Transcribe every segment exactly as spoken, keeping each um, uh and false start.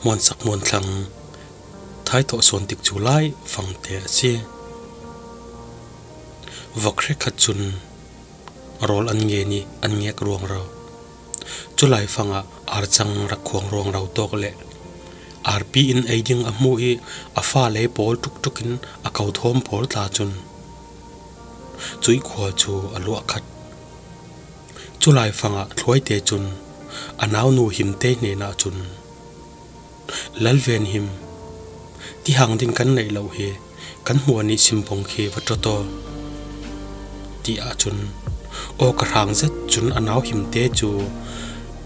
Muansak muanthlang thaithawh sawn tik cu Lai fangte a si. Vok hrekkhat cun rawl an ngen i an ngek ruangro. Cu Lai fangah arcang rak khuang ruangro tawk le arpi in ei ding a hmuh i a fale pawl ṭukṭuk in a ko thawm pawl tla cun cuih khua cu a luah khat. Cu Lai fangah Thluaite cun a naunu Himte hnenah cun, "Lalven Him, tihang ding kan neih lo hi, kan hmuan i simbong khi va ṭot aw," ti ahcun, aw ka hrang zet cun a nau Himte cu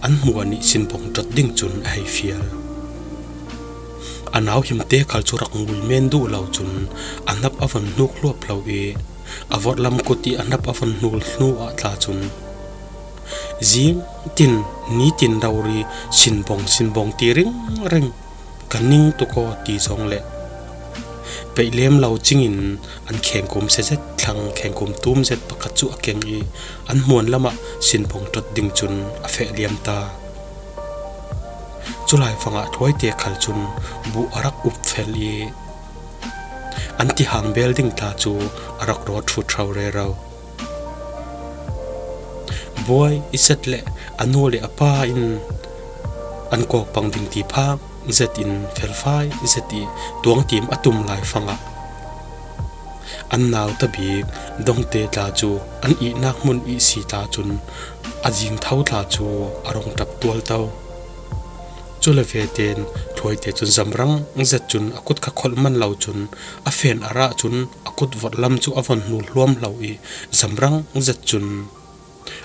an hmuan i simbong ṭot ding cun a hei fial. A nau Himte khal cu rak ngui men duh lo cun a hnap a von hnuk hluap hlo i a vorhlam kut i a hnap a von hnul hnu ah tla cun, "Zing tin, ni tin rori, simbong, simbong ti ringring, ka ning tuk aw," ti zong le peih lem lo cingin an khengkum se zet thlang, khengkum tum zet pakhat cu a keng i an hmuan lamah simbong ṭot ding cun a feh liam ta. Cu Lai fangah Thluaite khal cun buh a rak up fel i an tihang bel ding tla cu a rak raw ṭhut ṭho rero. Buai i zet le a nu le a pa in an kawk pang ding ti phak zet in felfai zet i tuangtim a tum Lai fangah an nauta bik dongte tla cu an ihnak hmun ihsi tla cun a zingtho tla cu a rung ṭap tualto. Cu le veten Thluaite cun zamrang zet cun a kut kha kholh man lo cun a fen a rah cun a kut vorhlam cu a von hnul hluam hlo i zamrang zet cun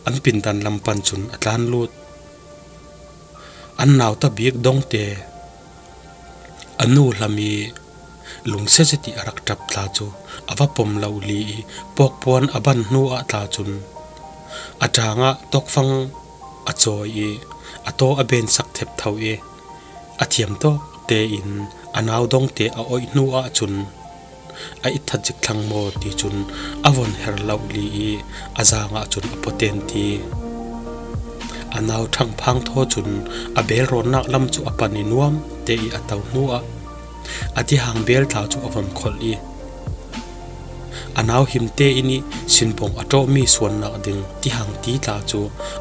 an pindan lam pan cun a tlan lut. An nauta bik dongte a nu hlam i lungsia zet i a rak ṭap tla cu a va pom lo li i pawkpuan a ban hnu ah tla cun a ṭangah tawkfang a cawi i a taw a bensak theptho i a thiam tawk tein a nau dongte a oih hnu ahcun a itthat zik thlang maw ti cun a von her lo li i a zaang ahcun a poten ti. A nau ṭhangphang thaw cun a belrawnnak lam cu a pan i nuam te i a to hnu ah a tihang bel tla cu a von kholh i a nau Himte in i simbong a ṭawhmi suannak ding tihang ti tla cu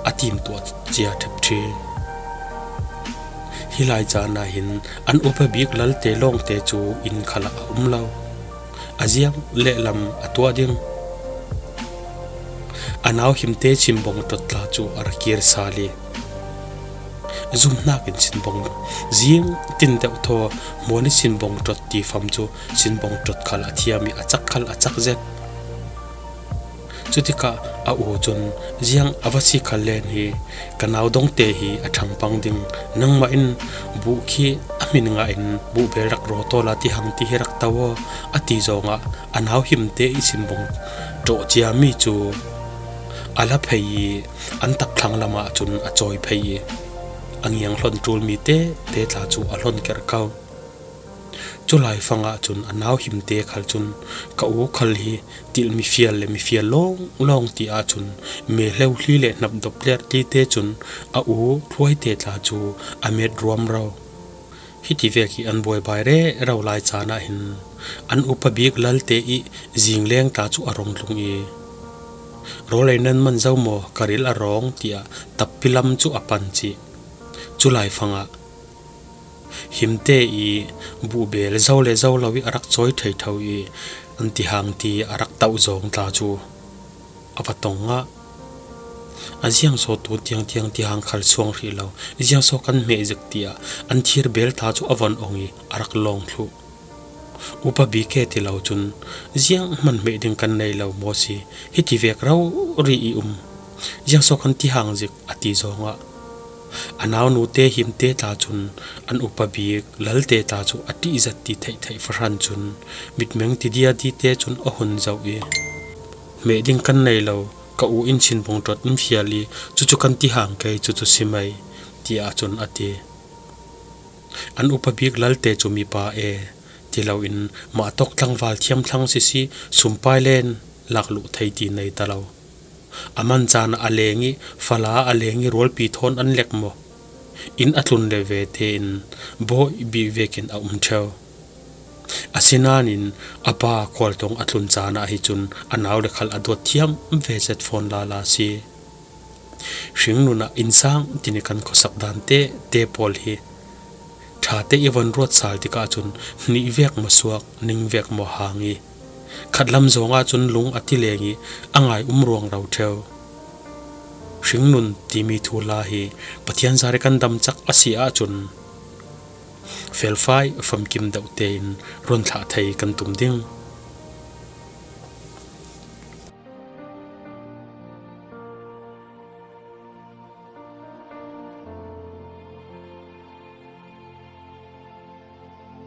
a timtuah cia ṭhepṭhi. Hi lai caan ah hin an upa bik lalte lawngte cu inn khalah a um lo. A ziang lehlam a tuah ding. A nau Himte simbong ṭot tla cu a ra kir sal i zumhnak in simbong zing tin deuh thaw hmuan i simbong ṭot ti fam cu simbong ṭot khal a thiam i a cak khal a cak zet. Cutikah a u cun, "Ziang a va si khal len hi, ka nau dongte hi a ṭhangpang ding, nangmah in buh khi a hmin ngah in buh bel rak raw tawl a tihang ti hi rak to aw," a ti zongah a nau Himte i simbong ṭawh ciami cu a la phei i an takthlang lamah cun a cawi phei i a ngiang hlon ṭulmi tete tla cu a hlon kerh ko. Cu lai fangah cun a nau Himte khal cun, "Ka u khal hi tilh mifial le mifial lawnglawng," ti ahcun, me hleuli le hnap dop lertlite cun a u Thluaite tla cu a met ruamro. Hiti vek hi an buaibai rero lai caan ah hin an upa bik lalte i zingleng tla cu a rung tlung i, "Rawl ei nan man zo maw, ka ril a rawng," tiah tappi lam cu a pan cih. Cu lai fangah Himte i buhbel zo le zo lo i a rak cawi ṭheṭho i an tihang ti a rak tauh zawng tla cu a va tong ngah. A ziangsaw tu tiangtiang tihang khal suang hrih lo, ziangsaw kan hmeh zik tiah an thir bel tla cu a von ong i a rak lawng thluh. Upa bik he ti lo cun, "Zianghman hmeh ding kan nei lo maw si, hiti vek rori i um. Ziangsaw kan tihang zik," a ti zawngah a naunute Himte tla cun an upa bik lalte tla cu a ṭih zat ti theihtheih fahran cun mitmeng ti diadite cun a hun zoh i, "Hmeh ding kan nei lo, ka u in simbong ṭot in fial i cucu kan tihang kei, cucu si mai," tiah cun a ti. An upa bik lalte cu mipa e ti loin mah tawk tlangval thiamthlang sisi sumpai len lakluh thei ti nei ta lo. A man caan ah a leng i fala a leng i rualpi thawn an lek maw? Inn a tlun le ve tein bawi bik vekin a um ṭheu. Asinain a pa khualtawng a tlun caan ah hi cun a nau le khal a dawt thiam ve zet fawn lala si. Hringnun ah innsang tin i kan khuasak dan tete pawl hi ṭha te i von ruat sal tikah cun hnih vek maw suak, ning vek maw hang i khatlam zawng ahcun lung a ti leng i a ngai um ruangro ṭheu. Hringnun timi thuhla hi Pathian zar i kan damcak a si ahcun felfai famkim deuh tein run thlah thei kan tum ding.